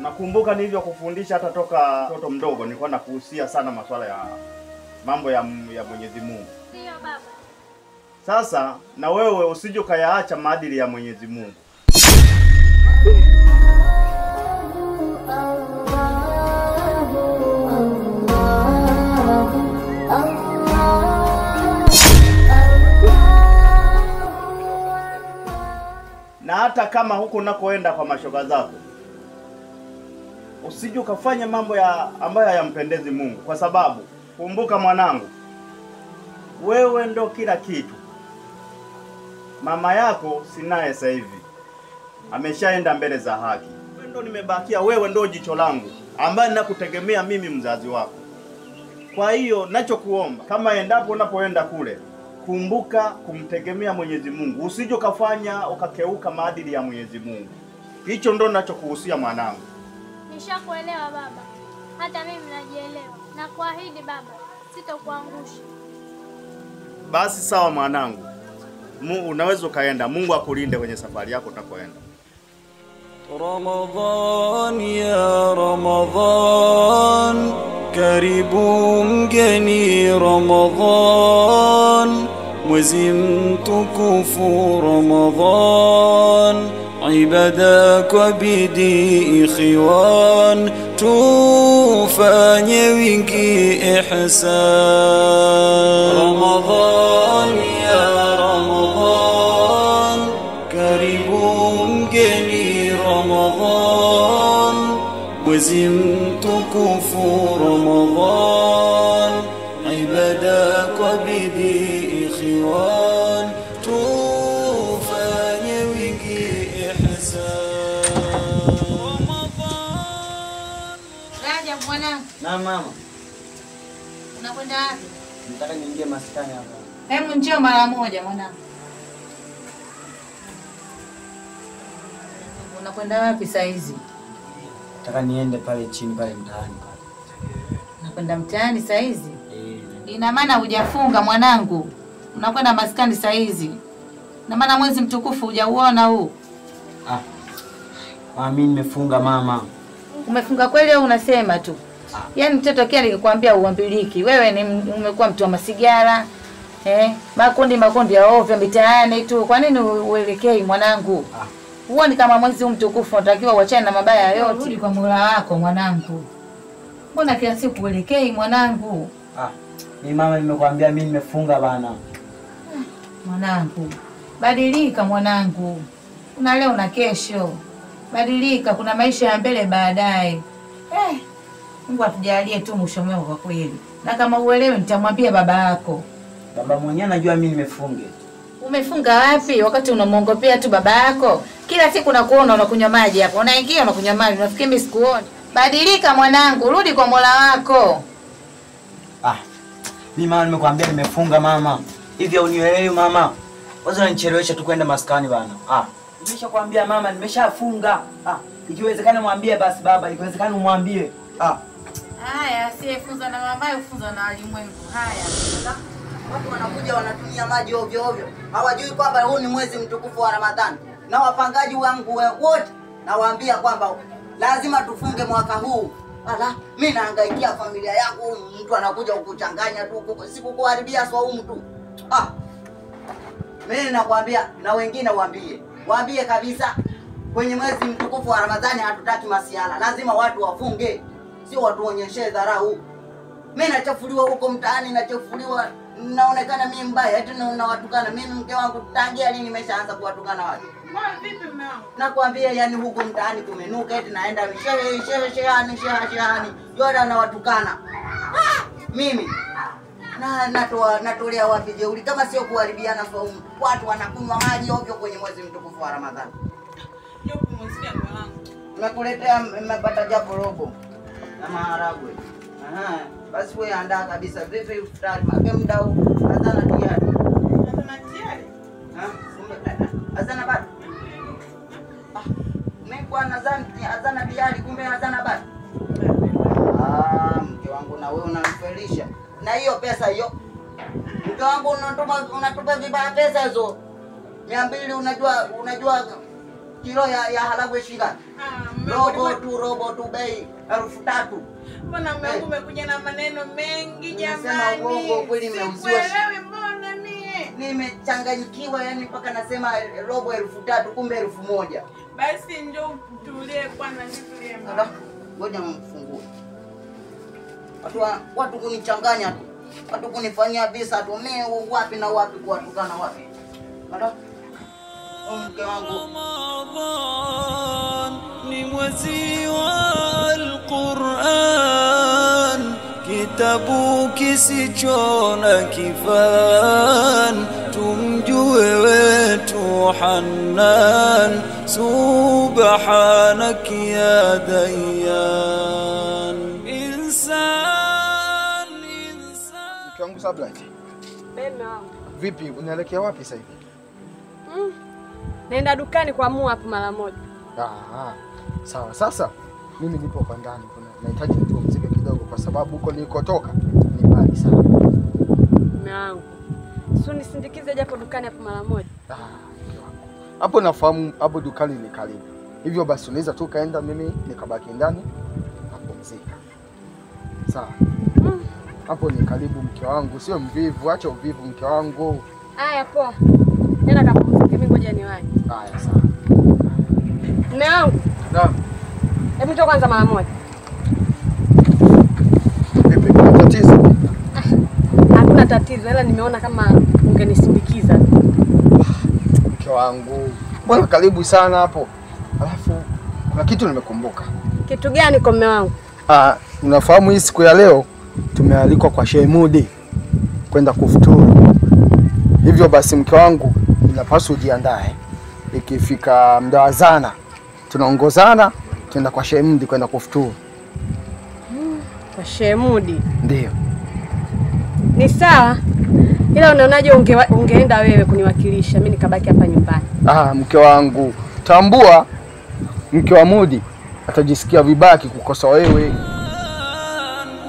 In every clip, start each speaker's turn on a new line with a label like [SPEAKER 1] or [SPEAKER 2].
[SPEAKER 1] Nakumbuka nilivyokufundisha hata toka mtoto mdogo, nilikuwa nakuhusia sana masuala ya mambo ya Mwenyezi Mungu.
[SPEAKER 2] Ndio baba.
[SPEAKER 1] Sasa na wewe usije ukayaacha maadili ya Mwenyezi Mungu. Na hata kama huko unakoenda kwa mashoga zako, usije ukafanya mambo ya ambayo hayampendezi Mungu, kwa sababu kumbuka mwanangu, wewe ndo kila kitu. Mama yako sinaye sasa hivi, ameshaenda mbele za haki. Wewe ndo nimebakia, wewe ndo jicho langu ambaye ninakutegemea mimi mzazi wako. Kwa hiyo nachokuomba, kama endapo unapoenda kule, kumbuka kumtegemea Mwenyezi Mungu. Usije ukafanya ukakeuka maadili ya Mwenyezi Mungu. Hicho ndo ninachokuhusia mwanangu.
[SPEAKER 2] Nishakuelewa baba. Hata mimi najielewa. Na kuahidi baba, sitokuangusha.
[SPEAKER 1] Basi sawa mwanangu. Unaweza ukaenda. Mungu akulinde kwenye safari yako utakoenda.
[SPEAKER 3] Ramadhan ya Ramadhan, karibu mgeni Ramadhan, mwezi mtukufu Ramadhan, ibada kwa bidii ikhwan, tufanye wingi ihsan. Ramadhan ya Ramadhan, karibu mgeni Ramadhan, mwezi mtukufu Ramadhan, ibada kwa bidii ikhwan, tufanye wingi ihsan.
[SPEAKER 4] Rajab mwanangu.
[SPEAKER 5] Na mama.
[SPEAKER 4] Unakwenda wapi?
[SPEAKER 5] Nataka niingie maskani hapa.
[SPEAKER 4] Hebu njoo mara moja mwanangu. Unakwenda wapi saa hizi?
[SPEAKER 5] Nataka niende pale chini pale mtaani pale.
[SPEAKER 4] Unakwenda mtaani saa hizi? Eh. Ina maana hujafunga mwanangu. Unakwenda maskani saa hizi. Na maana mwezi mtukufu hujauona huu.
[SPEAKER 5] Ah. Mama mimi nimefunga mama.
[SPEAKER 4] Umefunga kweli au unasema tu? Yaani mtoto kia nikikwambia uambiliki. Wewe ni umekuwa mtu wa masigara. Makundi makundi ya ovyo mitaani tu. Kwa nini uelekei mwanangu? Ah. Huoni kama mwezi huu mtukufu unatakiwa uachane na mabaya yote? Rudi kwa Mola wako mwanangu. Mbona kila siku uelekei mwanangu?
[SPEAKER 5] Ah, mimi mama nimekuambia mimi nimefunga bana.
[SPEAKER 4] Mwanangu, badilika mwanangu. Kuna leo na kesho. Badilika, kuna maisha ya mbele baadaye. Mungu atujalie tu mwisho mwema kwa kweli. Na kama uelewe nitamwambia baba yako.
[SPEAKER 5] Baba mwenyewe anajua mimi nimefunga.
[SPEAKER 4] Umefunga wapi wakati unamuongopea tu baba yako? Kila siku nakuona unakunywa maji hapo. Unaingia unakunywa maji, unafikiri mimi sikuoni. Badilika mwanangu, rudi kwa Mola wako.
[SPEAKER 5] Ah. Mimi mama nimekuambia nimefunga mama. Hivi unielewi mama? Wazo unanichelewesha tu kwenda maskani bana. Ah. Nimeshakwambia mama nimeshafunga. Ah, ikiwezekana mwambie basi baba, ikiwezekana umwambie. Ah.
[SPEAKER 4] Haya, asiyefunza na mamaye ufunza na walimwengu. Haya.
[SPEAKER 6] Watu wanakuja wanatumia maji ovyo ovyo. Hawajui kwamba huu ni mwezi mtukufu wa Ramadhani. Na wapangaji wangu wote nawaambia kwamba lazima tufunge mwaka huu. Ala, mimi nahangaikia familia yangu, mtu anakuja kukuchanganya tu, sikukuharibia swaumu tu. Ah. Mimi nakwambia na wengine waambie. Waambie kabisa kwenye mwezi mtukufu wa Ramadhani hatutaki masiala. Lazima watu wafunge, sio watu waonyeshe dharau. Mimi nachafuliwa huko mtaani, nachafuliwa, naonekana mimi mbaya, eti nawatukana. Mimi mke wangu tangia lini nimeshaanza kuwatukana watu?
[SPEAKER 7] Mbona vipi mume wangu?
[SPEAKER 6] Nakwambia yani huko mtaani kumenuka, eti naenda shehe shehe shehani shehe shehani. Yote anawatukana. Ah, mimi na natolea wapi jeuri kama sio kuharibiana swaumu? Watu wanakunywa maji ovyo kwenye mwezi mtukufu wa Ramadhani.
[SPEAKER 7] Njoo pumzika mume wangu.
[SPEAKER 6] Nimekuletea nimepata japo robo na maharagwe. Aha, basi wewe andaa kabisa vipi iftari mapema muda huu azana tayari.
[SPEAKER 7] Azana tayari?
[SPEAKER 6] Ha? Kumbe azana bado. Ah, mimi kwa nadhani azana tayari kumbe azana bado. Ah, mke wangu na wewe unanifelisha. Na hiyo pesa hiyo. Mke wangu unatupa vibaya pesa hizo. 200 unajua kilo ya haragwe shilingi ngapi?
[SPEAKER 7] Ah,
[SPEAKER 6] Robo tu, robo tu bei 3000.
[SPEAKER 7] Mbona mume wangu umekuja na maneno mengi jamani?
[SPEAKER 6] Nimesema uongo kweli nimeuziwa.
[SPEAKER 7] Sikuelewi mbona mie?
[SPEAKER 6] Nimechanganyikiwa yani mpaka nasema robo 3000 kumbe 1000.
[SPEAKER 7] Basi njoo tulie kwanza, nitulie mama.
[SPEAKER 6] Ngoja mfungue. Watu kunichanganya tu. Watu kunifanyia visa tu. Mimi wapi na wapi kuwatukana wapi? Ala. Mke wangu.
[SPEAKER 3] Ramadhan ni mwezi wa Al-Qur'an, kitabu kisicho na kifan, tumjue wetu Hannan, subhanak ya Dayyan. Insan, insan.
[SPEAKER 8] Mke wangu Sabla.
[SPEAKER 9] Bema wangu.
[SPEAKER 8] Vipi, unaelekea wapi sasa hivi?
[SPEAKER 9] Naenda dukani kwa mua hapo mara moja.
[SPEAKER 8] Sawa. Sasa mimi nipo kwa ndani, kuna nahitaji nipumzike kidogo kwa sababu huko nilikotoka ni mbali sana.
[SPEAKER 9] Mume wangu, si unisindikize japo dukani hapo mara moja?
[SPEAKER 8] Mke wangu. Hapo nafahamu hapo dukani ni karibu. Hivyo basi unaweza tu kaenda, mimi nikabaki ndani napumzika. Sawa. Hapo ni karibu mke wangu, sio mvivu, acha uvivu mke wangu.
[SPEAKER 9] Haya poa. Nenda kapumzike, mimi ngoja niwahi.
[SPEAKER 8] Haya sawa.
[SPEAKER 9] Mume wangu.
[SPEAKER 8] Naam.
[SPEAKER 9] Hebu njoo kwanza mara moja.
[SPEAKER 8] Vipi, kuna tatizo?
[SPEAKER 9] Hakuna tatizo, ila nimeona kama ungenisindikiza.
[SPEAKER 8] Mke wangu, mbona karibu sana hapo? Alafu kuna kitu nimekumbuka.
[SPEAKER 9] Kitu gani kwa mume wangu?
[SPEAKER 8] Unafahamu hii siku ya leo tumealikwa kwa Sheikh Mudi kwenda kufuturu. Hivyo basi mke wangu inapaswa ujiandae. Ikifika muda wa zana tunaongozana tunaenda kwa Sheikh Mudi kwenda kufuturu.
[SPEAKER 9] Kwa Sheikh Mudi?
[SPEAKER 8] Ndio.
[SPEAKER 9] Ni sawa. Ila unaonaje ungeenda wewe kuniwakilisha, mimi nikabaki hapa nyumbani?
[SPEAKER 8] Mke wangu, tambua mke wa Mudi atajisikia vibaya kukukosa wewe.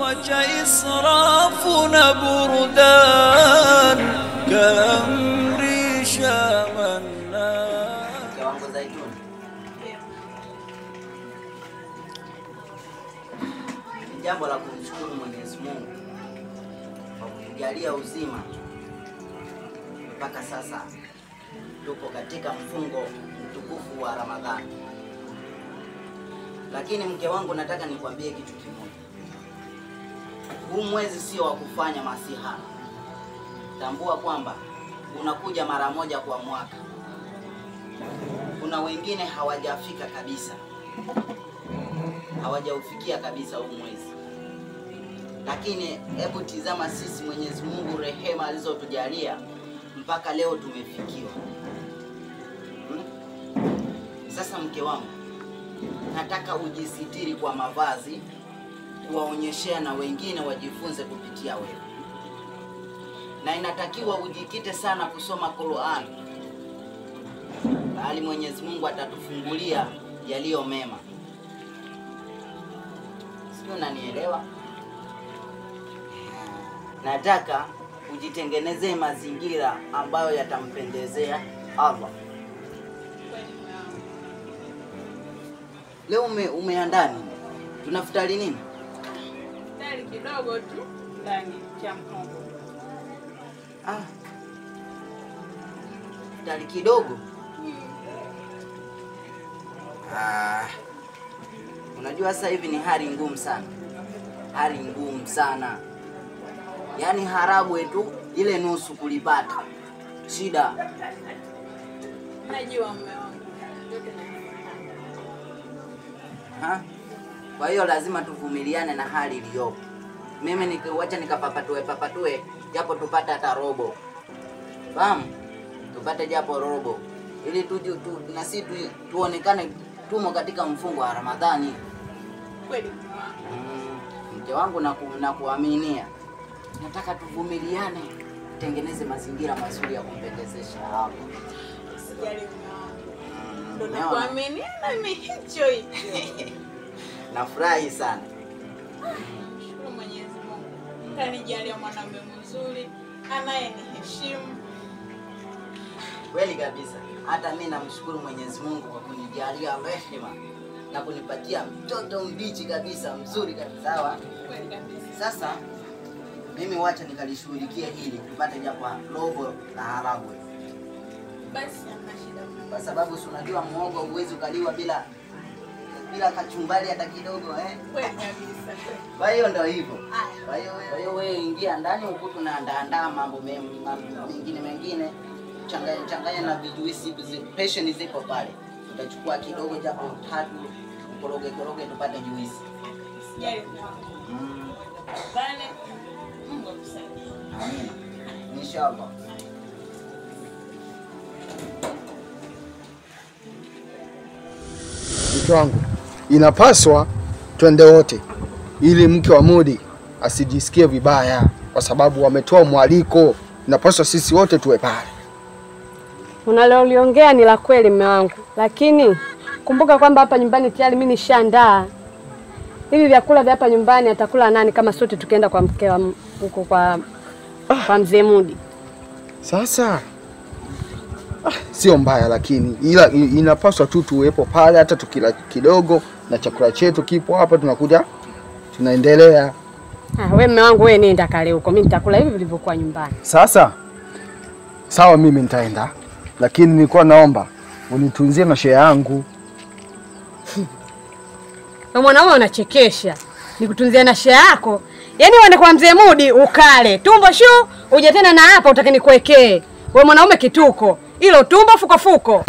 [SPEAKER 3] Wacha israfu na burdan kamrisha manna.
[SPEAKER 6] Mke wangu Zaituni. Ni jambo la kumshukuru Mwenyezi Mungu kwa kutujalia uzima mpaka sasa tupo katika mfungo mtukufu wa Ramadhani. Lakini mke wangu nataka nikwambie kitu kimoja. Huu mwezi sio wa kufanya masihara. Tambua kwamba unakuja mara moja kwa mwaka. Kuna wengine hawajafika kabisa. Hawajaufikia kabisa huu mwezi. Lakini hebu tizama sisi Mwenyezi Mungu rehema alizotujalia mpaka leo tumefikiwa. Sasa mke wangu, nataka ujisitiri kwa mavazi, kuwaonyeshea na wengine wajifunze kupitia wewe. Na inatakiwa ujikite sana kusoma Qur'an. Bali Mwenyezi Mungu atatufungulia yaliyo mema. Sio, unanielewa? Nataka ujitengenezee mazingira ambayo yatampendezea Allah. Leo umeandaa nini? Tunafutari nini?
[SPEAKER 7] Futari kidogo tu ndani cha mkongo.
[SPEAKER 6] Futari kidogo? Unajua sasa hivi ni hali ngumu sana. Hali ngumu sana. Yaani haragwe tu ile nusu kulipata. Shida.
[SPEAKER 7] Najua mume wangu.
[SPEAKER 6] Kwa hiyo lazima tuvumiliane na hali iliyopo. Mimi nikiacha nikapapatue papatue japo tupate hata robo. Fahamu? Tupate japo robo ili na sisi tuonekane tumo katika mfungo wa Ramadhani.
[SPEAKER 7] Kweli.
[SPEAKER 6] Mke wangu na kuaminia. Nataka tuvumiliane, tengeneze mazingira mazuri ya kumpendezesha Allah.
[SPEAKER 7] Usijali mume wangu. Ndio nakuaminia na mimi hicho hicho.
[SPEAKER 6] Nafurahi sana.
[SPEAKER 7] Shukuru Mwenyezi Mungu. Kanijalia mwanamume mzuri, anayeniheshimu.
[SPEAKER 6] Kweli kabisa. Hata mimi namshukuru Mwenyezi Mungu kwa kunijalia rehema na kunipatia mtoto mbichi kabisa, mzuri kabisa. Sawa?
[SPEAKER 7] Kweli kabisa.
[SPEAKER 6] Sasa mimi wacha nikalishughulikie hili tupate japo robo la haragwe.
[SPEAKER 7] Basi hamna shida.
[SPEAKER 6] Kwa sababu si unajua muhogo huwezi ukaliwa bila kachumbari hata kidogo eh?
[SPEAKER 7] Kweli kabisa.
[SPEAKER 6] Kwa hiyo ndio hivyo. Kwa hiyo wewe ingia ndani huku tunaandaa mambo mengine mengine, changanya na vijuisi, passion zipo pale. Utachukua kidogo japo tatu ukoroge koroge tupate juisi.
[SPEAKER 7] Sijali. Bale, Mungu akusaidie.
[SPEAKER 6] Amina. Inshallah.
[SPEAKER 8] Mke wangu, inapaswa twende wote ili mke wa Mudi asijisikie vibaya, kwa sababu wametoa mwaliko. Inapaswa sisi wote tuwe pale.
[SPEAKER 9] Unaloliongea ni la kweli mume wangu, lakini kumbuka kwamba hapa nyumbani tayari mimi nishaandaa hivi vyakula vya hapa nyumbani. Atakula nani kama sote tukienda kwa mke wa huko kwa mzee Mudi?
[SPEAKER 8] Sasa sio mbaya, lakini ila inapaswa tu tuwepo pale, hata tukila kidogo na chakula chetu kipo hapa, tunakuja tunaendelea.
[SPEAKER 9] Wewe mume wangu, wewe nenda kale huko, mimi nitakula hivi vilivyokuwa nyumbani.
[SPEAKER 8] Sasa sawa, mimi nitaenda, lakini nilikuwa naomba unitunzie na share yangu.
[SPEAKER 9] Wewe mwanaume unachekesha. Nikutunzie na share yako? Yaani uende kwa mzee Mudi ukale tumbo shu, uje tena na hapa utake nikuwekee. Wewe mwanaume kituko. Ilo tumbo fuko fuko.